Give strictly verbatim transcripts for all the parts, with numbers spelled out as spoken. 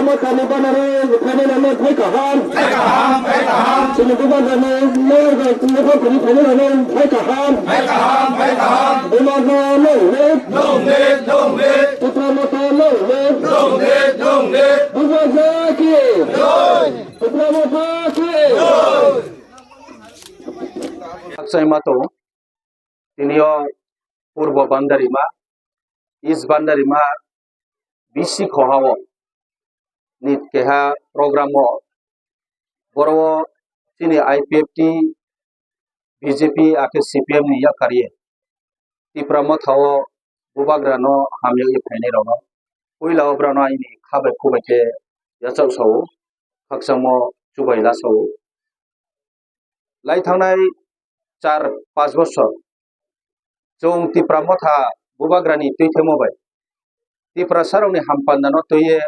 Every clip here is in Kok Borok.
Motha ni banari phainai rano phai kaham. Phai kaham, phai kaham. Chini bubagrani mayor bai nokha kuri phainai rano phai kaham. Phai kaham, phai kaham. Bubagra long live. Long live, long live. Tipra Motha long live. Long live, long live. Bubagra ki. Jai. Tipra Motha ki. Jai. Khakchangma tongo. Tini o Purbo Bandarima, East Bandarima, B C Khoha o ni keha program o, boro o chini I P F T, B J P, akhe C P M ni yakarwi Tipra Motha o bubagra no hamyagwi phainai rok no puila o brao no aini kha bai khu bai khe yachak sao, khakchangmo chubai la sao. Lai thangnai char panch bosor chwng Tipra Motha bubagrani twi themo bai Tiprasarokni hampanda no twiwi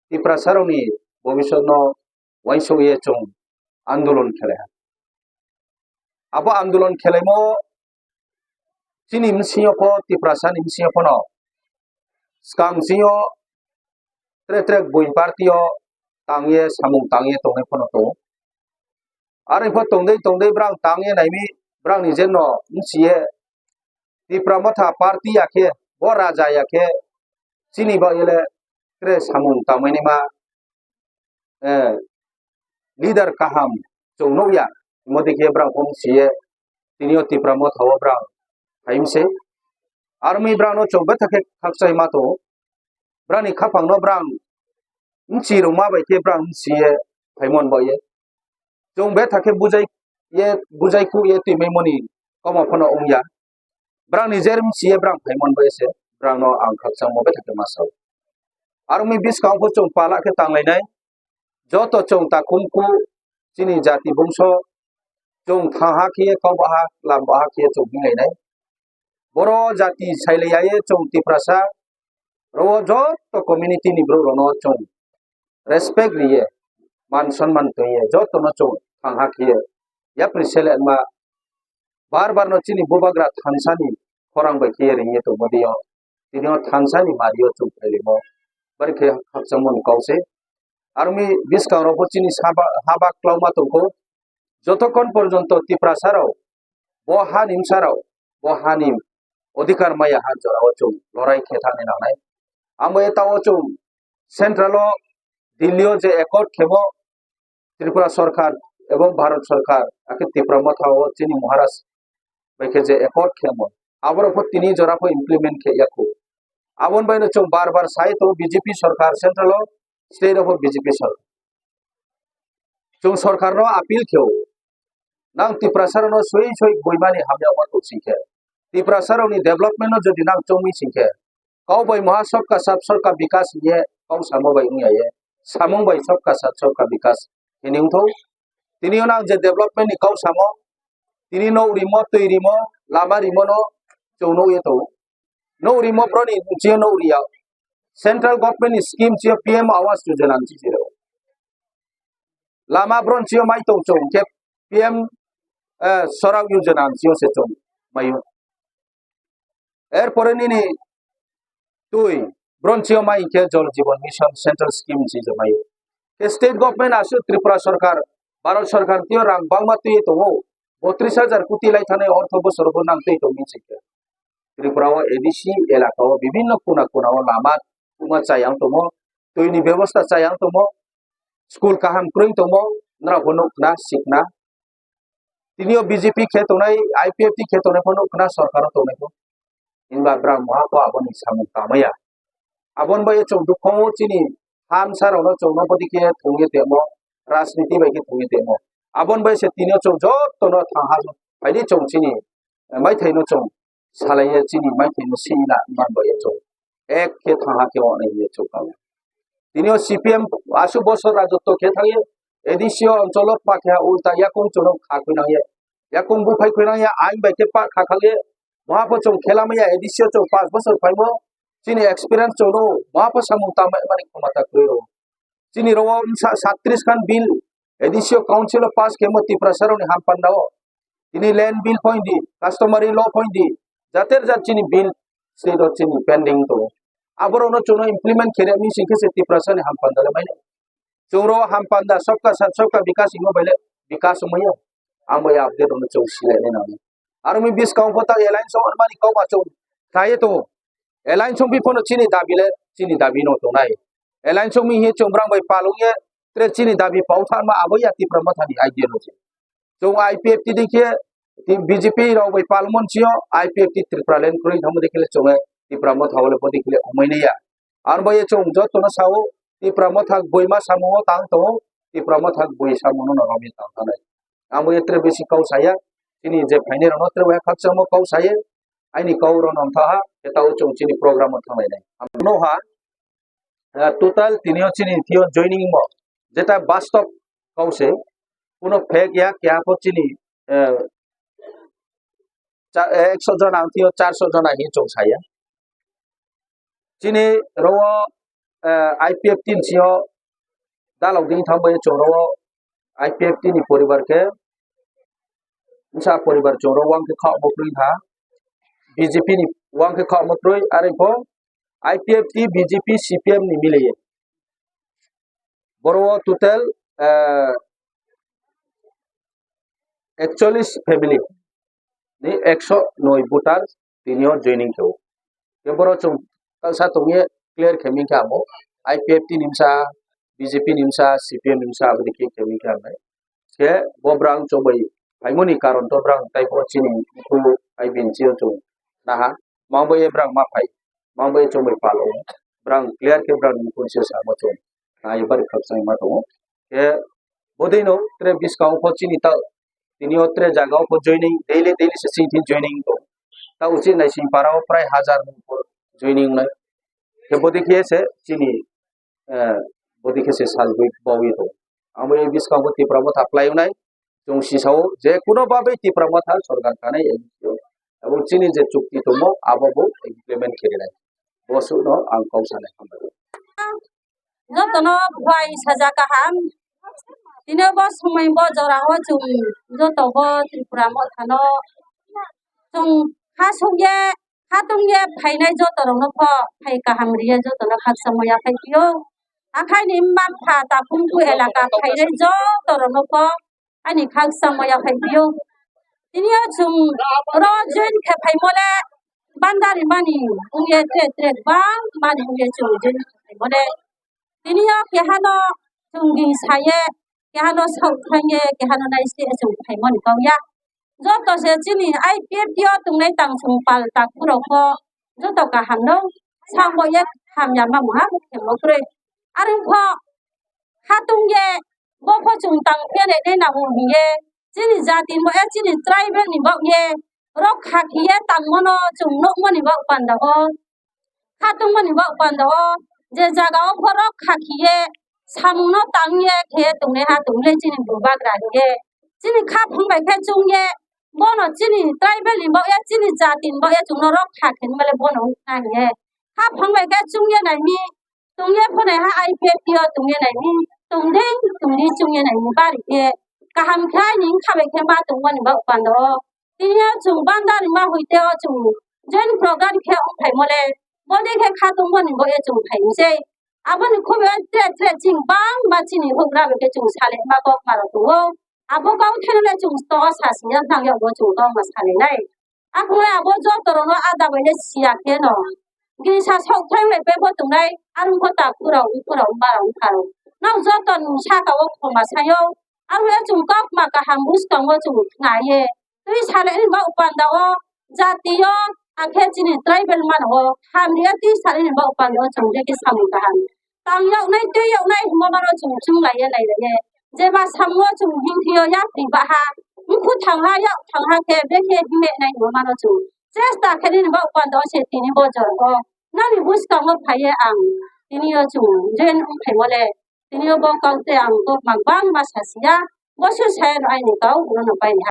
Tiprasarokni bobiswt no uansukwi chwng andolon khelai ha. Abo andolon khelaimo chini bwswng pho Tiprasani bwswng pho no swkang sio tre tre buin party o tangwi samung tangwi tongnai phano tongo. Aroni pho tongdwi tongdwi brang tangwi naimi brang ni je no bwswng Tipra Motha party ya khe bo raja ya khe chini ba ele tre samung tangmani ma eh, leader kaham chwng nukya, modi khe brang pom siye, tini o Tipra Motha o brang phaim se. Armi brang no chwng betha khe khakchai ma tongo, brang ni khaphang no brang mchi rwma bai khe brang mchi ye phaimon bai ye. Chwng betha khe bujai ye, bujai khu ye twi mai moni komo phano wngya. Brang ni jer mchi ye brang phaimon bai se, brang no ang khakchangmo betha khe ma sao. Armi bwskang pho chwng pala khe tanglainai, joto chwng takhum khu chini jati bungso chwng thangha khe kau baha lam baha khe chwng hinlainai. Boro jati sailaiya ye chwng Tiprasa, ro joto community ni borok rok no chwng respect riye, man sonman twiye, joto no chwng thangha khe yapri sele ma bar bar no chini bubagra thansa ni khorang bai khe ringye tongma diyo. Tini o thansa ni mari o chwng phailimo, bari khe khakchangmo ni kau se. Armi bwskang rok bo chini saba haba kwlangma tongkho, jotokhon porjonto Tiprasa rok bo ha ni bwsa rok bo ha ni odhikar maya ha jora o chwng lorai khe thangni nangnai. Amo e ta o chwng central o Delhi o je accord khemo Tripura Sarkar ebong Bharat Sarkar, akhe Tipra Motha o chini Maharaj bai khe je accord khemo, aborok pho tini jora pho implement khe ya khu. Aboni bai no chwng bar bar sai tongo B J P Sarkar central o, state o pho B J P Sarkar. Chwng Sarkar no appeal kheo, nang Tiprasa rok no soi soi boimani hamya wan tong sing khe, Tiprasa rok ni development no jodi nang chongwi sing khe, kau bai moha sabka sath sabka bikas hiye kau samo bai wngya ye, samung bai sabka sath sabka bikas hini wngthou. Tini o nang je development ni kau samo, tini no rimo, twi rimo, lama rimo no chwng nukye tongo. No rimo broni chio no riya. Central government ni scheme chio P M Awas Yojana ni chiro. Lama bron chio mai tong chong khe P M, eh, Sorak Yojana ni chio se chong mayo. Erpore nini twi bron chio mai khe Jal Jeevan Mission central scheme ni chiro mayo. Khe state government aswk Tripura Sarkar, Bharat Sarkar tio rang bangma twi tongo. Botris hajar koti lai thani ortho bosoro bo nang twi tong ni chikhe. Tripura o A D C elaka o bibhinno kuna kuna o lama tuma chayang tongo, twi ni bebosta chayang tongo, school kaham kwrwi tongo, nrao bo nuk khna, sikna. Tini o B J P khe tongnai, I P F T khe tongnai pho nuk khna, sorkar o tongnai pho. Himba brang moha pho aboni samung tangmaya. Aboni bai chwng dukho chini ha bwsa rok no chwng no bwdwi khe thwngwi tongmo, rajniti bai khe thwngwi tongmo. Aboni bai se tini o chwng joto no thang ha phaidi chwng chini maithai no chwng salaiya chini maithai no sina man bai chwng ek khe thang ha khe wngnai hinwi chwng kha. Tini o C P M aswk bosor rajotwo khe thangwi A D C o oncholo pakha ulta yakung chwng kha khuinangya, yakung buphai khuinangya, ain bai khe pa kha khangya. Moha pho chwng khela maya A D C o chwng panch bosor phaimo, chini experience chwng rw, moha pho samung tangmani khomota kwrwi rw. Chini rw o wngsa satris khan bill A D C o council o pass khemo Tiprasa rokni hampanda o. Tini land bill pho hindi, customary law pho hindi, jater jat chini bill state o chini pending tongo. Aborokno chwngno implement khe rwmani sing khe se Tiprasani hampanda le manya. Chwngro hampanda sabka saath sabka bikas himo baile bikas wngmaya. Ang bai update rokno chwng silainai nango. Aro mi biskang pho tak alliance wngmani kok ma chwng khlaiwi tongo. Alliance wngwi phano chini dabi le chini dabi no tongnai. Alliance wngwi hinkhe chwng brang bai pal wngya, tre chini dabi pau tharma abo ya Tipra Mothani ideology. Chwng I P F T dikhe, ti B J P rok bai palmon sio, I P F T Tripura land kwrwi thangma dikhe le chwng Tipra Motha le bo dikhe le wngmani ya. Aro bai chwng jotono sao, Tipra Motha bui ma samungo tang tongo, Tipra Motha bui samungo no romwi tang tanai. Amo ye tre bisi kau saya, chini je phainai rokno tre bai khakchangmo kau saya, aini kau rok nong thaha, etao chwng chini program o thanglai nai. Amo no ha, ah, total tini o chini thio joining mo, jeta bastop kau se, kuno fake ya, kya pho chini, eh, cha-, eh, ekso jona ang thio charso jona hi chwng saya. Chini rogo, eh, I P F T ni sio dalok ding thang bai chwng rogo I P F T ni poribar khe, wngsa poribar chwng rogo wngkhe kha omo kwrwi kha, B J P ni wngkhe kha omo kwrwi, are pho I P F T, B J P, C P M ni mili. Boro o total, eh, ekchollis family ni ekso noi voter tini o joining khe o. Khe boro chwng talsa tongye clear khe ming khe amo I P F T ni msa, B J P ni msa, C P M ni msa aboni khe khe ming khe amai. Khe bo brang chobwi phaimoni karon to brang tai pho chini khu I B N C o chwng naha. Mangbai ye brang ma phai, mangbai ye chongbai pal o, brang clear khe brang ni conscience amo chong, na ye bari khakchang ma tongo. Khe bodei no tre biskang pho chini ta, tini o tre jaga o pho joining, daily, daily se sing thing joining to. Ta uchi nai sing para o prai hazar ni upor joining nai. Khe bodei khe se chini, eh, bodei khe se salgwi bawi to. Amo ye biskang pho Tipra Motha phlai nai. Chwng sisao je kuno babe Tipra Motha sorkar kanai N G O. Abo chini je chukti tongmo abo bo implement khe rinai. Bo suno ang kok sanai hambai. Jotono bai saja kaham. Tini bo somoi bo jora o chwng joto bo Tripura Mothano chwng ha sukye, ha tongye phainai joto rokno pho phai kaham riya jotono khaksa moya phai phio. Akhai ni mma pha takhum tu elaka phainai joto rokno pho ani khaksa moya phai phio. Tini o chwng ro join khe phaimo le bandari mani wngye tre tre bang mani wngye chwng join khe phaimo le. Tini o kehano chwng di saye, kehano sok thangye, kehano naise chwng phaimoni kok ya. Joto se chini I P F T o tongnai tang chwng pal tak phurok pho joto kaham no sambo ye hamya ma muha khemo kwrwi. Arwng pho khatung ye bo pho chwng tang phene nai nango hiye. Chini jati ni bo e chini tribal ni bok ye rok kha khiye tangmano chwng nukmani bok panda o. Khatungmani bok panda o je jaga o borok khakhiye samungno tangye khe tongnai ha tongmani chini bubagra hiye. Chini khaphang bai khe chwngye bono chini tribal ni bok ya chini jati ni bok ya chwngno rok kha khe male bono wngkha hiye. Khaphang bai khe chwngye naimi tongye phone ha I P F T o tongye naimi tongding tongdi chwngye naimi bari khe kaham khe aini wngkha bai khe ma tongmani bok panda o. Tini o chwng bandar ma hoi te o chwng join program khe ong phai mole. Boni khe kha tong mani bo e chwng phai se. Aboni khub e tre tre ching bang ma chini hok ra ke chwng sale ma kok ma rok tongo. Abo kau thai le chwng to sa sing ya thang ya bo chwng kok ma sale nai. Akhung le abo joto rok no ada bai le siya khe no. Gisa sok thai le pe bo tong nai. Arung ko ta pura u pura u ma rok u kha rok. Nang joto ni saka o khoma sayo. Arung e chwng kok ma kaham bus tongo chwng khna ye. Twi sale ni bok panda o jati o akhe chini tribal mano o hamri o twi sale ni bok panda o chwng je khe samung kaham. Tang yok nai twi yok nai hwnba mano chwng chwng lai ye lai lai ye. Jeba samung o chwng hing thwi o yapri baha. Mkhu thang ha yak thang ha khe bekhe hime nai hwnba mano chwng. Chesta khe nini bok panda o se tini bojor o. Nani bwskango phai ye ang tini o chwng je nung phai mole. Tini o bo kok te ang kok ma bang ma sa siya. Bo se sai rw aini kok ulo no pai ni ha.